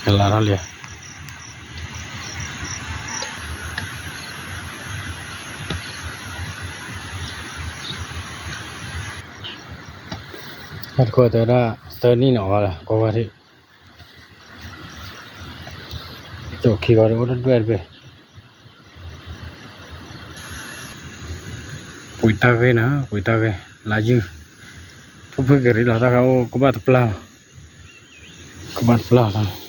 ကလါထီၣ်လံ. တၢ်တခိၣ်တဲဝဲဒၣ် သၢနံၣ်န့ၣ်အီၤလၢ ကွၢ်ကွၢ်ထံၣ် ကၠိခံဂီၤဒီးအိၣ်တဒွဲၣ်တဘ့ၣ်. ပှ့ၤတၢ်ဂ့ၢ်နၤ ပှ့ၤတၢ်ဂ့ၢ် လါယုၢ် ထိၣ်ဖုၣ်ကရံၣ်လီၤ တၢ်ခါအိၣ်ကဘၣ်တပျၢ်လီၤ. ကဘၣ်တပျၢ်လီၤ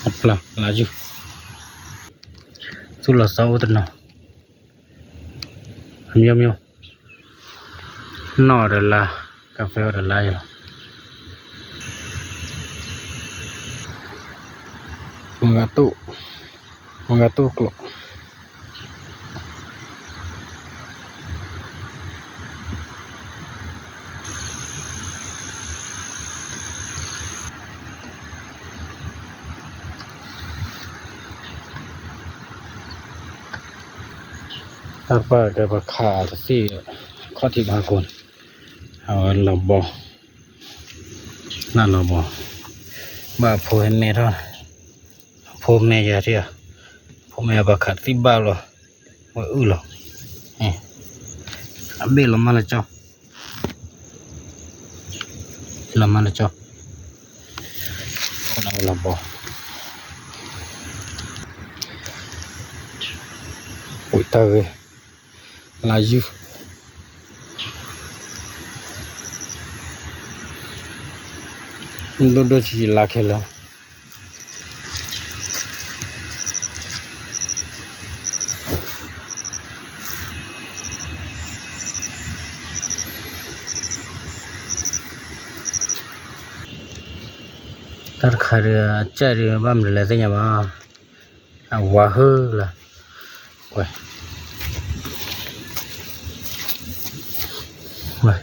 တပျၢ်လါယုၢ် သူၣ်လီၤသီအိၣ်တနီၤ အမျိုးမျိုး နီၣ်ဒီးလါ ကါဖဲအိၣ်ဒီးလါယလီၤ. မဂၤတိၣ် မဂၤတိၣ်ကျိာ် တၢ်တဖၣ်ကဲပှၤခးတသ့ၣ် ခီၣ်ထံးမၤကိၢ်န့ၣ် အဝဲလီၤဘီ နၢ်လီၤဘီ ဘၣ်အဖိဟဲမဲထီၣ် အဖိမဲယၤထံၣ်ဧါ အဖိမဲပှၤခးတသ့ၣ်ဘၣ်လီၤ ဝဲအုၣ်လီၤ အဘ့ၣ်လီၤမၢ်လၢကၠီ လီၤမၢ်လၢကၠီ လီၤဘီ ပှ့ၤတၢ်ဂ့ၢ် လါယုၢ် ဒိၣ်ဒိၣ်ဆံးဆံးလါခဲလၢာ် တၢ်တခါဒီး အကၢ်ဒီး ဘၣ်မနုၤလဲၣ်သ့ၣ်ညါဘၣ် အဝါဟုလၢ ဝဲ ဝဲ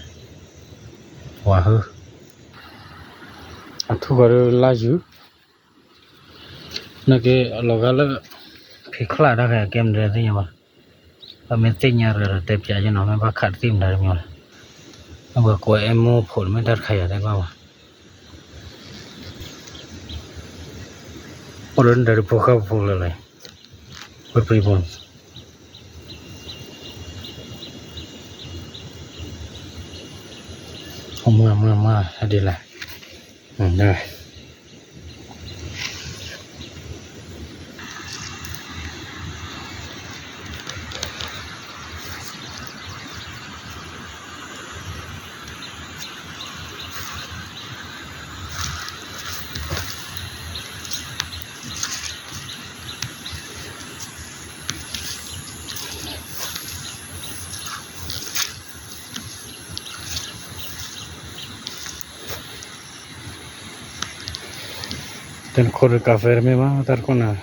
ဝါဟု အထူၣ်ဂီၤဒီးလါယုၢ် နာ်က့အလီၤဂာ်လၢ ဖံးချၣ်တၢ်ခဲကဲမနုၤသ့ၣ်ညါဘၣ် ပမ့ၢ်သ့ၣ်ညါရၢဒီးတဲပျးယနီၤ မ့ၢ်ဘၣ်ခးတသ့ၣ်မတၤတမံၤလီၤ မ့ၢ်ပှၤကိးအဲၣ်မိၢ်ဖိးမ့ၢ်တၢ်တခါယၤတဲဘၣ်ဘၣ် အိၣ်ဒီးနတၢ်တဖိဃၢ်ဖိလၢ်လၢ် ပှဲၤပှဲၤဖိ မွၢ်မွၢ်မွၢ် ဒ်လဲၣ် တၢ်တခိၣ်ဒီးကါဖဲတမ့ၢ်ဘၣ် တၢ်တခိၣ်န့ၣ်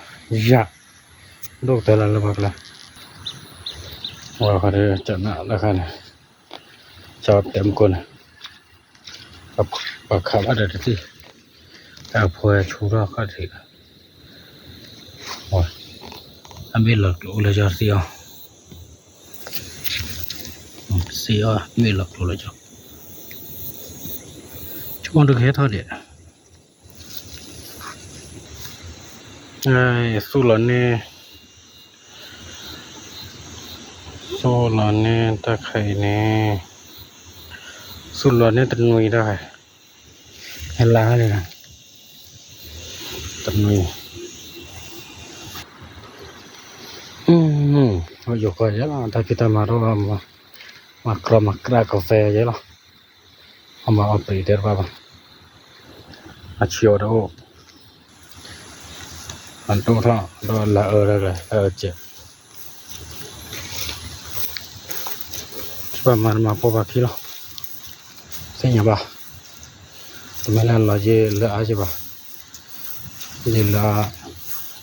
ယၣ် ဒိၣ်ကတၢၢ်လၢလၢပှၤကျါ ဝဲဃီဒီးကနၣ်လၢခါန့ၣ် ကၠီတဲမကိၢ်န့ၣ် ပှၤခးဘၣ်ဒီးတသ့ၣ် တၢ်အဖိဟဲဆူထီၣ်ခီၣ်ထံး အဘ့ၣ်လီၤကျိၤအိၣ်လၢကၠီသ့ၣ်အီၤ သ့ၣ်အီၤ ဘ့ၣ်လီၤကျိၤလၢကၠီ ဆိကမိၣ်တကဟဲထီၣ်ဒံး သူၣ်လီၤန့ၢ် သူၣ်လီၤန့ၢ်တၢ်ခါအံၤန့ၣ် သူၣ်လီၤန့ၢ်တနွံတၢ်ခါ ဟဲလါလံ တနွံ ယိၤကီၢ်ယဲလီၤ တၢ်ဖံးတၢ်မၤထီၣ် မၤကြီမၤကြၢ်ကီၢ်ဖဲယဲလီၤ အမၤအီၣ်ပှ့ၤတဲတဘၣ်ဘၣ် အဆံးအီၤတအိၣ် အဒိၣ်ထီၣ်ဒီးလၢအၢတၢ်ကျဲ တၢ်အၢကဲး ဘၣ်မၤတမၤပိာ်ဘၣ်ခံလီၤ သ့ၣ်ညါဘၣ် တမ့ၢ်လၢလီၤယ့လၢအါယ့ဘၣ် ယ့လၢ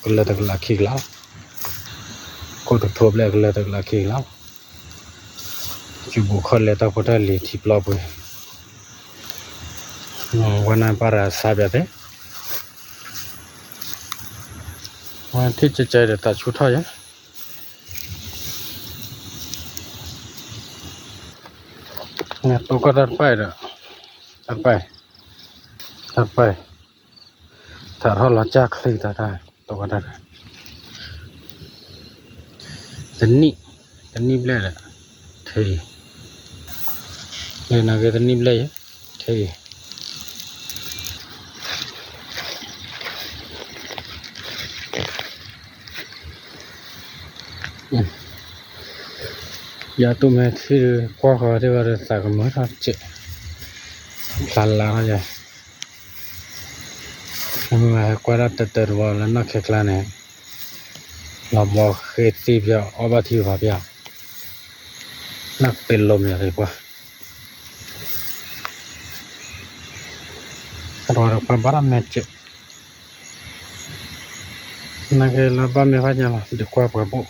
ကလၢတကလးခံကလး ကိၣ်တထိဘျဲၣ်ကလၢတကလးခံကလး ကၠူဘူးခီၣ်လဲၤတၢ်ဖိတၢ်လံၤထံပျီပှဲၤ ဝဲနၢ်ပၢ်ရၤဆါပၠးသ့ ဝဲထံၣ်ကၠဲကၠဲဒီးသးဆူၣ်ထီၣ်ယဲ တိကီၢ်တၢ်တပၢ်ဒီး တၢ်တပၢ် တၢ်တပၢ် သးထီၣ်လီၤကၢ်ချ့တၢ်တၢ် တဝဲဒၣ် တနံၣ် တနံၣ်ဘျဲၣ်ဒီး ထံ လၢနက့တနံၣ်ဘျဲၣ်ယဲ ထံ ယတူၢ်မဲာ်ထံ ကွၢ်ဃီၤတ့ၢ်ဝဲဒီးသးကမုာ်ထီၣ်စဲး ဖျါလါထီၣ်ယဲ မ့ၢ်ကွၢ်ဒၣ်တၢတၢတဘီလၢနီၢ်ခဲကျါန့ၣ် လီၤဘီဃ့သံဖျါ အီၣ်ဘၣ်ထံဖးဖျါ နၢ်ပ့ၤလိမ့ၢ်ရံၤပှၢ် အဝဲဒီးကွၢ်ဘၣ်ထီၣ်မဲာ်စဲး နက့လၢဘၣ်မဲာ်ဖးညါလီၤ ဒုးကွၢ်ပှၤဘိၣ်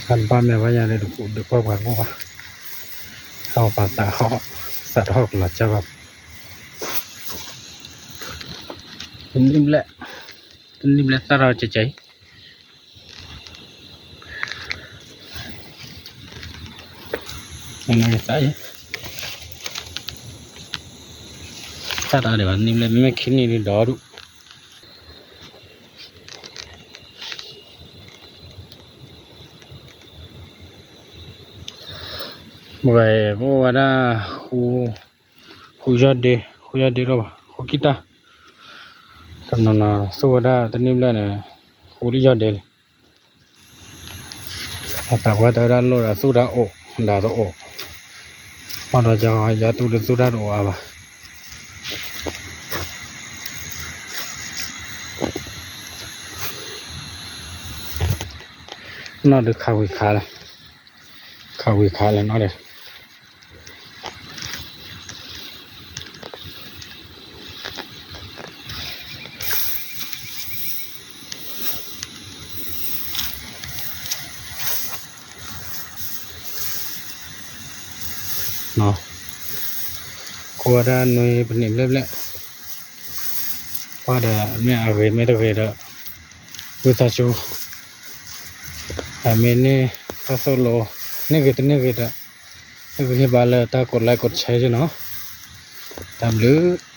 အဘၣ်မဲာ်ဖးညါဒီး ဒုးကွၢ်ပှၤဘိၣ်ဘၣ် ဟီၣ်ပှၤသးဟီၣ် သးတဟီၣ်ကလီၤကၢ်ဘၣ် တနံၣ်ဘျဲၣ် တနံၣ်ဘျဲၣ်သၣ်ထီၣ်ကဲကဲအံၤ နကသး သၣ်တၢ်ဒံးဘၣ် နံၣ်ဘျဲၣ် မ့မ့ၢ်ခံနံၣ်ဒုးဒီဒူၣ် ဝဲ ပအိၣ်ဝဲဒၣ် ဃု ဃုယီၢ်ဒ့ ဃုယီၢ်ဒ့ဒီးဘၣ် ဃုကံၢ်တၢ် တနီၤနီၤသူၣ်ဝဲဒၣ်တနံၣ်ဘျဲၣ်န့ၣ် ဃုလံယီၢ်ဒ့လံ အသးပှၢ်တဲဝဲဒၣ်လိၣ်ဒီးသူၣ်တၢ်အိၣ် ဒီးတအိၣ် မ့ၢ်ဒီးကယၤတူၢ်ဒုးသူၣ်တၢ်တအိၣ်အါဘၣ် နီၢ်ဒုးခးဝံၤခးလၢ ခးဝံၤခးလၢနီၢ်ဒုး ကိးဝဲဒၣ်နွံပနံးဘျဲၣ်ဘျဲၣ် ပှၢ်ဒီးမ့ၢ်အဂ့ၤမ့ၢ်တဂ့ၤဒီး ဝံသးစူၤ အမ့ၢ်န့ၢ်တၢ်သိၣ်လိ န့ၢ်ဂ့ၤတန့ၢ်ဂ့ၤဒီး ဟ့ၣ်ဂံၢ်ဟ့ၣ်ဘါလၢတၢ်ကိးlikeကိးshareနီၤ တၢ်ဘျုး